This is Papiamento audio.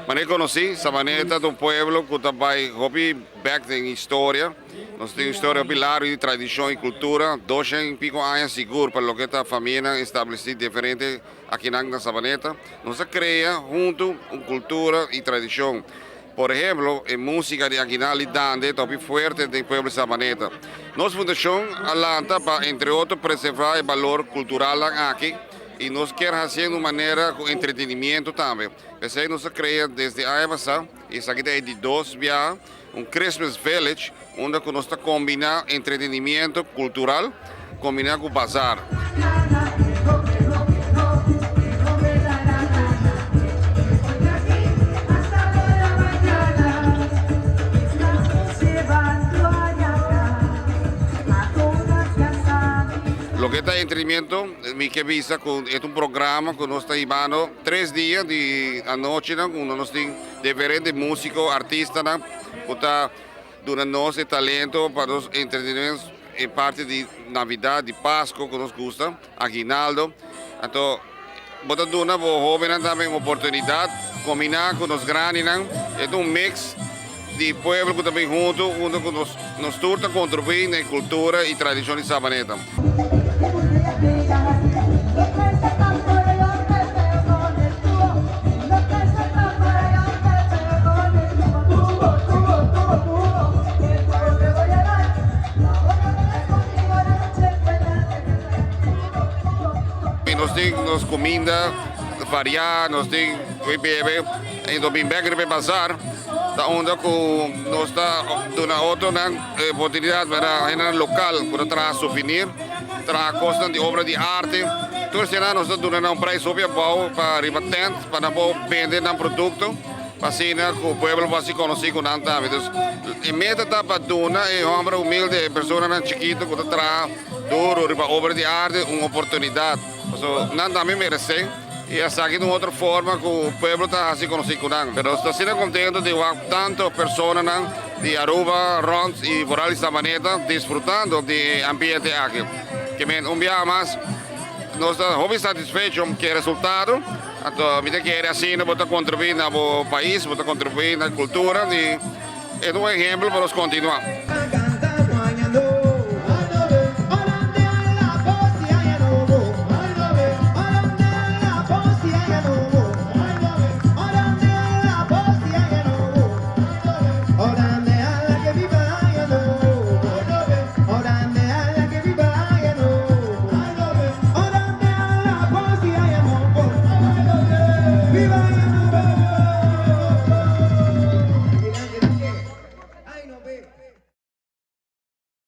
Manera konosí, Sabaneta ta un pueblo ku ta bai hopi bèk den historia. Nos tin un historia hopi largu di tradishon i kultura, doshen i piko aña sigur pa loke ta famianan establesí diferente akinan na Sabaneta. Nos a krea huntu un kultura i tradishon. Por ehemplo, e músika di aguinaldo i dande ta hopi fuerte den pueblo di Sabaneta. Nos fundashon a lanta pa entre otro preservá e balor kulturalnan aki i nos kier hasié den un manera ku entretenimiento tambe. P'esei nos a krea desde aña pasá, i esaki ta e di dos biaha, un Christmas Village unda ku nos ta kombiná entretenimiento kultural kombiná ku bazar. Loke ta entretenimiento, mi ke bisa ku e ta un programa ku nos ta hibando tres dia di anochinan unda nos tin diferente músiko, artistanan ku ta duna nos e talento pa nos entretené e parti di Navidad, di Pasco ku nos gusta, aguinaldo. Anto bo ta duna bo hóbennan tambe un oportunidat kombiná ku nos grandinan. E ta un mix di pueblo ku ta bin huntu, huntu ku nos nos tur ta kontribuí na e kultura i tradishon di Sabaneta. Nos tin nos kuminda variá, nos tin ku bebe i nos bin bèk riba e bazar ta unda ku nos ta duna otronan e oportunidat pa hendenan lokal ku ta traha suvenir. Traha kosnan di obra di arte. Tur esnan nos ta duna nan un prijs hopi abou pa riba tent pa nan por bende nan produkto pa asina ku pueblo por hasi konosí ku nan tambe. Dus e meta ta pa duna e hòmber humilde, e personanan chikitu ku ta traha duru riba obra di arte un oportunidat. Pasobra nan tambe meresé i esaki ta un otro forma ku pueblo ta hasi konosí ku nan. Pero nos ta asina kontento di wak tantu personanan di Aruba rond y vooral di Sabaneta disfrutando di e ambiente aki. Ke men un biaha mas nos ta hopi satisfecho ku e resultado, anto mi ta kere asina bo ta kontribuí na bo pais, bo ta kontribuí na kultura y e ta un ehempel pa nos kontinuá.